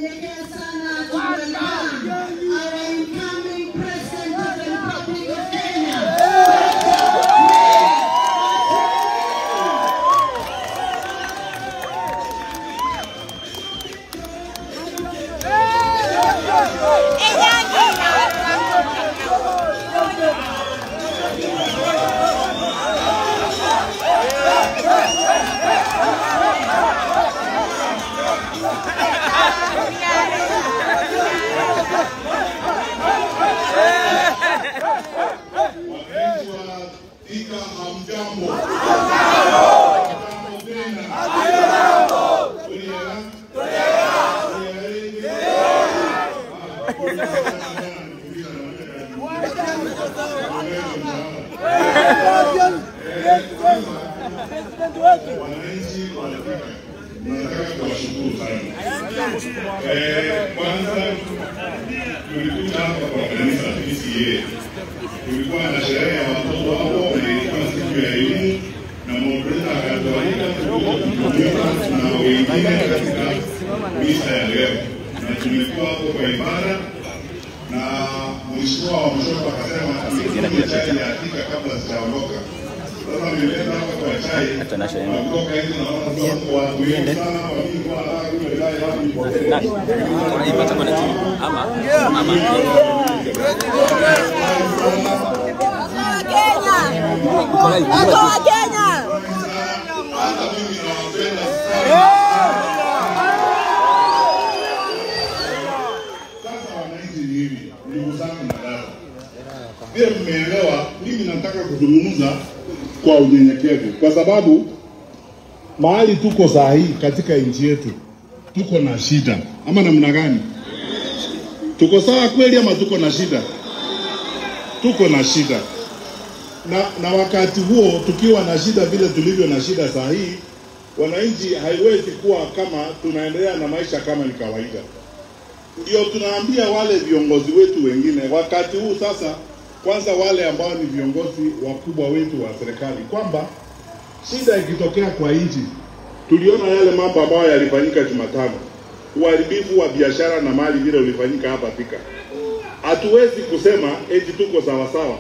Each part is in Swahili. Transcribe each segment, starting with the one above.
Tunanyenyekea sana to welcome our incoming President of the Republic of Kenya. Wananchi wanataka kuwashukuru sana. Kwanza tulikuja hapa kwa kanisa PCEA. Tulikuwa na sherehe ya watoto hapo na ilikuwa siku ya elimu na moderator akatualika kujumuika na wengine katika misa ya leo. Na tumekuwa hapo kwa ibada na mheshimiwa wa Mshoto akasema nikunywe chai ya Thika kabla sijaondoka. Sasa nimeleta hapa kwa chai. Kutoka hivi naona sasa watu wengi sana walikuwa wanataka kunywa chai hapo. Kenya. Hata mimi nawapenda sana. Sasa wananchi ni hivi, ndugu zangu na dada. Pia mmeelewa, mimi nataka kuzungumza kwa unyenyekevu kwa sababu mahali tuko saa hii katika nchi yetu tuko na shida. Ama namna gani? Tuko sawa kweli ama tuko na shida? Tuko na shida. Na wakati huo tukiwa na shida vile tulivyo na shida saa hii, wananchi haiwezi kuwa kama tunaendelea na maisha kama ni kawaida. Ndio tunaambia wale viongozi wetu wengine wakati huu sasa, kwanza wale ambao ni viongozi wakubwa wetu wa serikali, kwamba shida ikitokea kwa nchi, tuliona yale mambo ambayo yalifanyika Jumatano, uharibifu wa biashara na mali vile ulifanyika hapa Thika. Hatuwezi kusema eti tuko sawa sawa,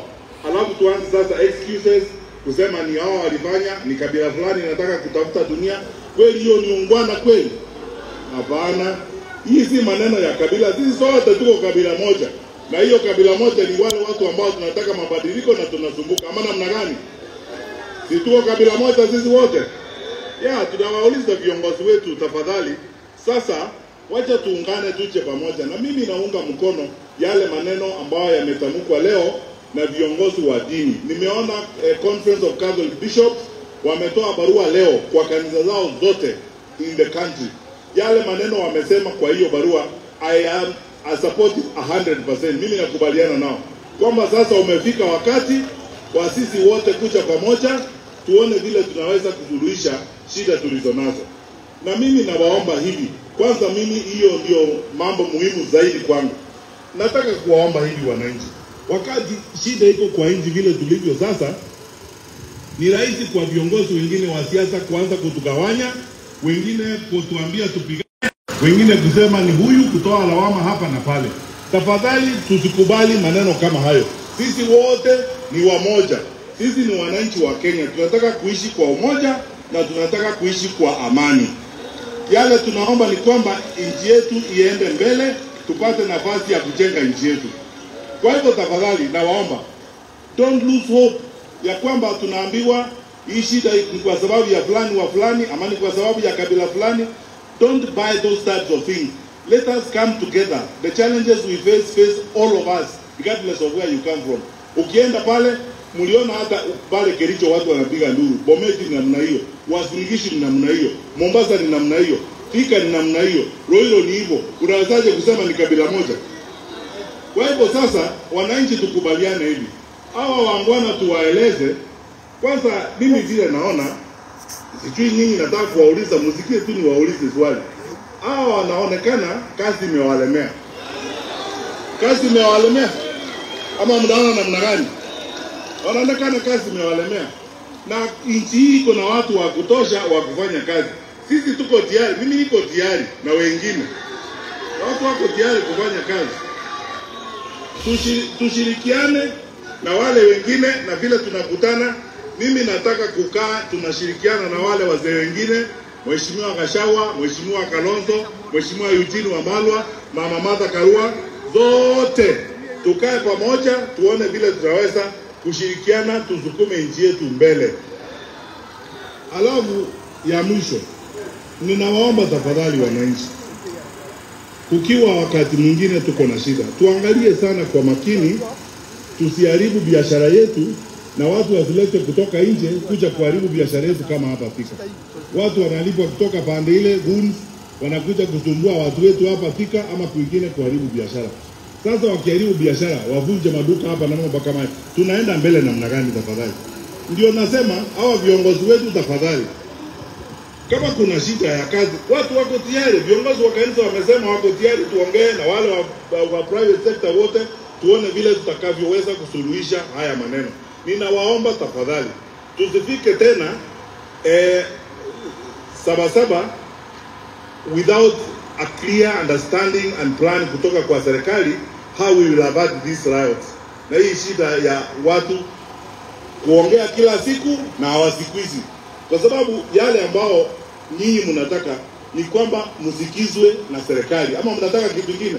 alafu tuanze sasa excuses kusema ni hao walifanya, ni kabila fulani inataka kutafuta dunia. Kweli hiyo ni ungwana kweli? Hapana. Hii si maneno ya kabila. Sisi sote tuko kabila moja. Na hiyo kabila moja ni wale watu ambao tunataka mabadiliko na tunasumbuka. Ama namna gani? Si tuko kabila moja sisi wote? Yeah, tunawauliza viongozi wetu tafadhali. Sasa wacha tuungane tuje pamoja. Na mimi naunga mkono yale maneno ambayo yametamkwa leo na viongozi wa dini. Nimeona Conference of Catholic Bishops wametoa barua leo kwa kanisa zao zote in the country. Yale maneno wamesema kwa hiyo barua, I support it 100%. Mimi nakubaliana nao kwamba sasa umefika wakati wa sisi wote kuja pamoja tuone vile tunaweza kusuluhisha shida tulizonazo. Na mimi nawaomba hivi. Kwanza mimi hiyo ndio mambo muhimu zaidi kwangu. Nataka kuwaomba hivi wananchi. Wakati shida iko kwa nchi vile tulivyo sasa, ni rahisi kwa viongozi wengine wa siasa kuanza kutugawanya, wengine kutuambia tupigane, wengine kusema ni huyu, kutoa lawama hapa na pale. Tafadhali tusikubali maneno kama hayo. Sisi wote ni wamoja. Sisi ni wananchi wa Kenya. Tunataka kuishi kwa umoja na tunataka kuishi kwa amani. Yale tunaomba ni kwamba nchi yetu iende mbele, tupate nafasi ya kujenga nchi yetu. Kwa hivyo tafadhali nawaomba, don't lose hope ya kwamba tunaambiwa hii shida ni kwa sababu ya fulani wa fulani, ama ni kwa sababu ya kabila fulani. Don't buy those types of things. Let us come together. The challenges we face, face all of us, regardless of where you come from. Ukienda pale, mliona hata pale Kericho watu wanapiga nduru. Bomet ni namna hiyo, Uasin Gishu ni namna hiyo, Mombasa ni namna hiyo, Thika ni namna hiyo, Roiro ni hivyo. Unawezaje kusema ni kabila moja? Kwa hivyo sasa wananchi tukubaliane hivi. Hawa waangwana tuwaeleze. Kwanza mimi vile naona, sijui nyinyi, nataka kuwauliza, msikie tu niwaulize swali. Hawa wanaonekana kazi imewalemea. Kazi imewalemea? Ama mnaona namna gani? Wanaonekana kazi imewalemea. Na nchi hii iko na watu wa kutosha wa kufanya kazi. Sisi tuko tayari, mimi niko tayari na wengine. Watu wako tayari kufanya kazi. Tushirikiane na wale wengine, na vile tunakutana, mimi nataka kukaa tunashirikiana na wale wazee wengine, Mheshimiwa Gachagua, Mheshimiwa Kalonzo, Mheshimiwa Eugene Wamalwa, Mama Martha Karua, zote tukae pamoja tuone vile tutaweza kushirikiana tusukume nchi yetu mbele. Alafu ya mwisho, ninawaomba tafadhali wananchi, kukiwa wakati mwingine tuko na shida, tuangalie sana kwa makini, tusiharibu biashara yetu na watu wasilete kutoka nje kuja kuharibu biashara yetu kama hapa Thika. Watu wanalipwa kutoka pande ile goons, wanakuja kusumbua watu wetu hapa Thika ama kwingine kuharibu biashara. Sasa wakiharibu biashara, wavunje maduka hapa na mambo kama hayo, tunaenda mbele namna gani tafadhali? Ndio nasema hawa viongozi wetu tafadhali, kama kuna shida ya kazi, watu wako tayari. Viongozi wa kanisa wamesema wako tayari tuongee na wale wa private sector wote, tuone vile tutakavyoweza kusuluhisha haya maneno. Ninawaomba tafadhali, tusifike tena Sabasaba without a clear understanding and plan kutoka kwa serikali how we will avert these riots. Na hii shida ya watu kuongea kila siku na hawasikizi, kwa sababu yale ambao nyinyi mnataka ni kwamba msikizwe na serikali, ama mnataka kitu kingine?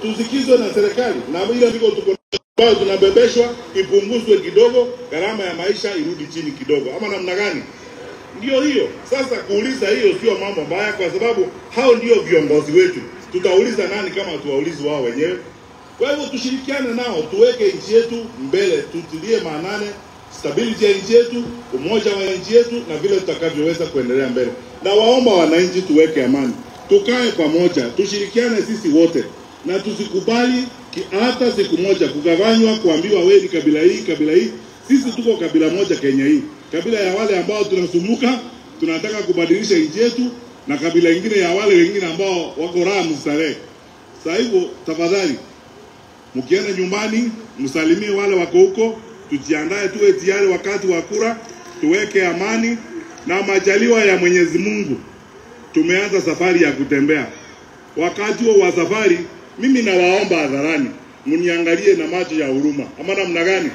Tusikizwe na serikali, na ile miko tuko ambayo tunabebeshwa ipunguzwe kidogo, gharama ya maisha irudi chini kidogo, ama namna gani? Ndio hiyo. Sasa kuuliza hiyo sio mambo mbaya, kwa sababu hao ndio viongozi wetu. Tutauliza nani kama tuwaulizi wao wenyewe? Kwa hivyo tushirikiane nao, tuweke nchi yetu mbele, tutilie maanane stability ya nchi yetu, umoja wa nchi yetu, na vile tutakavyoweza kuendelea mbele. Na waomba wananchi tuweke amani, tukae pamoja, tushirikiane sisi wote, na tusikubali hata siku moja kugawanywa, kuambiwa wewe ni kabila hii, kabila hii. Sisi tuko kabila moja Kenya hii, kabila ya wale ambao tunasumbuka, tunataka kubadilisha nchi yetu, na kabila ingine ya wale wengine ambao wako raha mstarehe. Sasa hivyo tafadhali, mkienda nyumbani msalimie wale wako huko, tujiandae tuwe tayari wakati wa kura, tuweke amani na majaliwa ya Mwenyezi Mungu. Tumeanza safari ya kutembea. Wakati huo wa safari, mimi nawaomba hadharani, mniangalie na macho ya huruma, ama namna gani?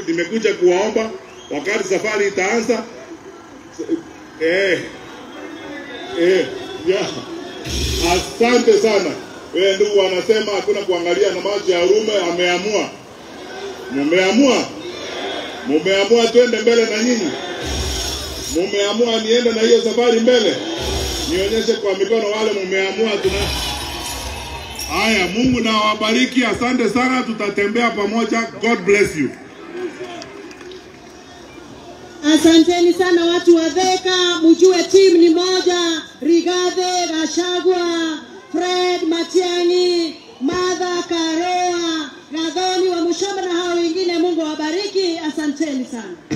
Nimekuja kuwaomba wakati safari itaanza. Yeah. Asante sana. Wewe ndugu wanasema hakuna kuangalia na macho ya huruma, ameamua. Mumeamua? Mumeamua twende mbele na nyinyi? Mumeamua niende na hiyo safari mbele? Nionyeshe kwa mikono wale mumeamua tuna. Haya, Mungu na wabariki. Asante sana, tutatembea pamoja. God bless you. Asanteni sana watu wa Thika, mjue team ni moja. Rigathi Gachagua, Fred Matiang'i, Martha Karua, Gathoni wa Muchomba na hao wengine. Mungu awabariki. Asanteni sana.